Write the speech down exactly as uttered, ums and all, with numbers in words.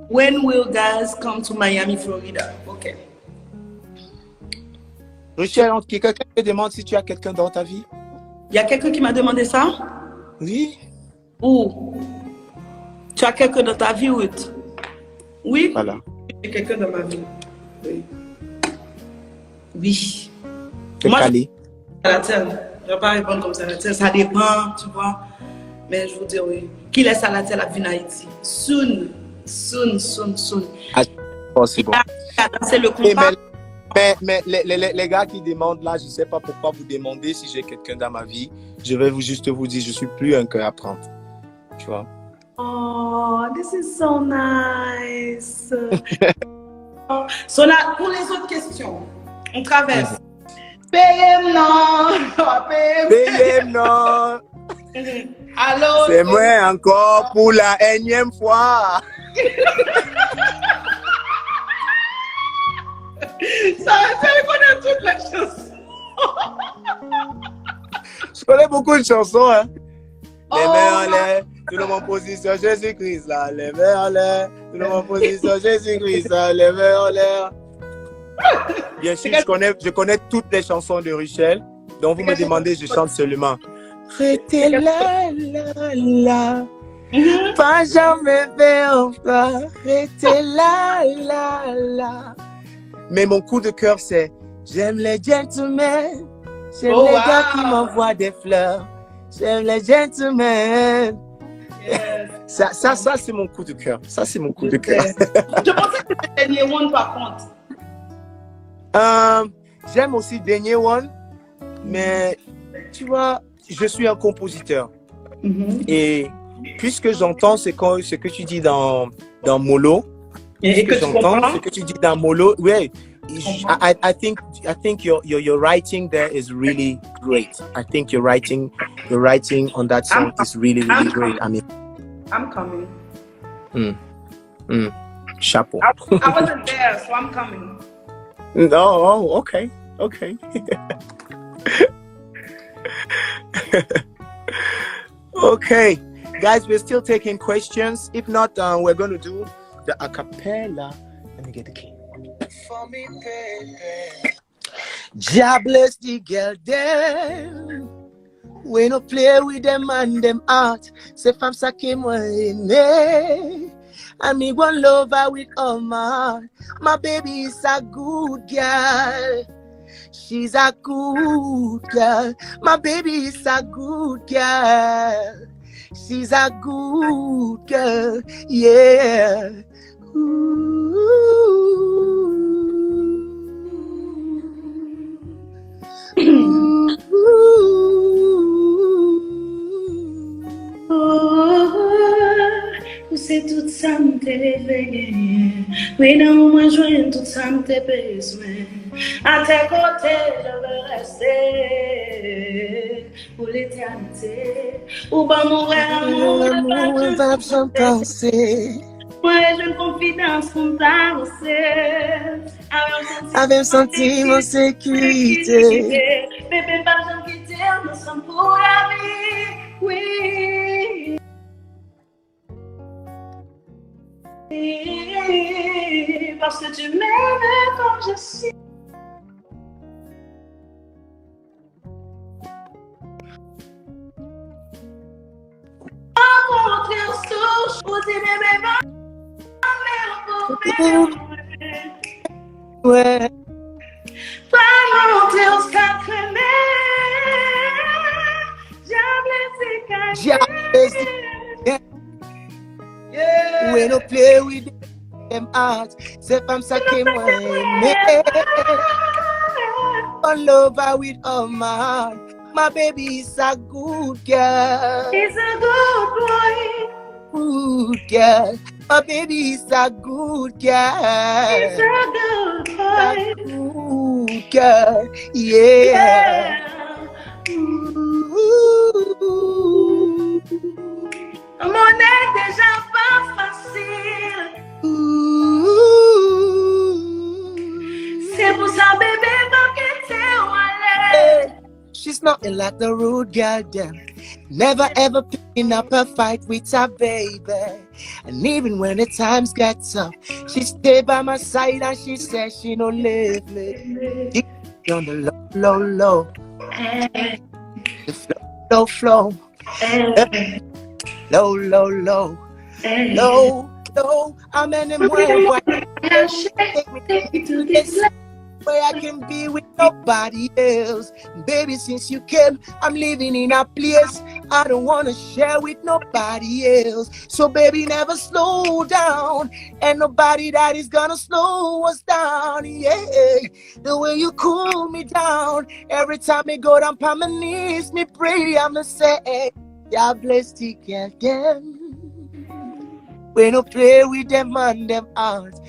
When will Gaz come to Miami, Florida? Ok. Richel, on- quelqu'un te demande si tu as quelqu'un dans ta vie. Il y a quelqu'un qui m'a demandé ça? Oui. Ou, tu as quelqu'un dans ta vie, Ruth? Oui. Voilà. J'ai quelqu'un dans ma vie. Oui. Oui. Moi, je Salatiel. Je vais pas répondre comme Salatiel. Ça dépend, tu vois. Mais je vous dis oui. Qui laisse Salatiel à venir Haïti? Soon. Soon, soon, soon. Ah, possible. C'est le combat. Mais, mais les, les, les, les gars qui demandent là, je sais pas pourquoi vous demandez si j'ai quelqu'un dans ma vie. Je vais vous, juste vous dire, je suis plus un cœur à prendre. Tu vois? Oh, this is so nice. So là, pour les autres questions, on traverse. Peye m non. Peye m. Peye m non. Alo. Se mwen ankò pou la énième fois. Sa, sa, li konnen tout lè chanson. Je connais beaucoup de chansons, hein. Lè men anlè, tout le monde position Jésus-Christ là. Lè men anlè, tout le monde position Jésus-Christ là. Lè men anlè. Bien sûr, je connais, je connais toutes les chansons de Richel. Donc vous me demandez, je chante seulement. Rete la, la, la. Pa janm pè anfè. Rete la, la, la. Mais mon coup de cœur, c'est j'aime les gentlemen. J'aime les gars qui m'envoient des fleurs. J'aime les gentlemen. Ça, ça, ça, c'est mon coup de cœur. Ça, c'est mon coup de cœur. Je pensais que c'était le dernier one, par contre. Euh, j'aime aussi dernier one, mais tu vois, je suis un compositeur. Et puisque j'entends ce que, ce que tu dis dans, dans Molo, et, et que tu comprends, ce que tu dis dans Molo, ouais, I, I, I think, I think your, your, your writing there is really great. I think your writing, your writing on that song is really, really great. I mean, I'm coming. Mm, mm, chapeau. I, I wasn't there, so I'm coming. No, oh, okay, okay. Okay, guys, we're still taking questions. If not, uh, we're going to do the a cappella. Let me get the key. For me, baby. Dyables di gèl dem. We no play with dem man dem heart. Se fanm sa ke mwen renmen. And me one love her with all my heart. My baby is a good girl. She's a good girl. My baby is a good girl. She's a good girl. Yeah. Ooh. Ou se tout sa m te reve genyen. Wi, nan ou mwen jwenn tout sa m te bezwen. Atè kote je veux rester pour l'éternité. Ou ban m yon vrè lanmou, mwen p ap janm panse. Mwen rejwenn konfidans pou m pa ranse. Avè w santi m an sekirite. Bebe, m p ap janm kite w, nous sommes pour la vie. Oui. Parce que tu m'aimes comme je suis. Au contraire, sou chwazi bebe pa mwen. Ouais. Pa monte w sa trennen. Dyables di gèl dem. Dyables di gèl dem. Yeah. We no play with dem heart. Se fanm sa ke mwen renmen. One love her with all my heart. My baby is a good girl. He's a good boy. Good girl. My baby is a good girl. He's a good boy. A good girl. Yeah. Yeah. Ooh. Monnen deja pa fasil. Se pou sa, bebe, m p ap kite w ale. She's nothing like the rude girl dem. Never ever picking up a fight with her baby. And even when the times get tough, she stay by my side and she says she no leave me. Deep on the low, low, low. The flow, flow, flow. Low, low, low. Low, low. I'm in the way. Take me to this where I can be with nobody else. Baby, since you came, I'm living in a place I don't wanna share with nobody else. So, baby, never slow down. And nobody that is gonna slow us down. Yeah, the way you cool me down. Every time I go down on my knees, me pray, I'ma say, God bless the girl. We no play with them man, them heart.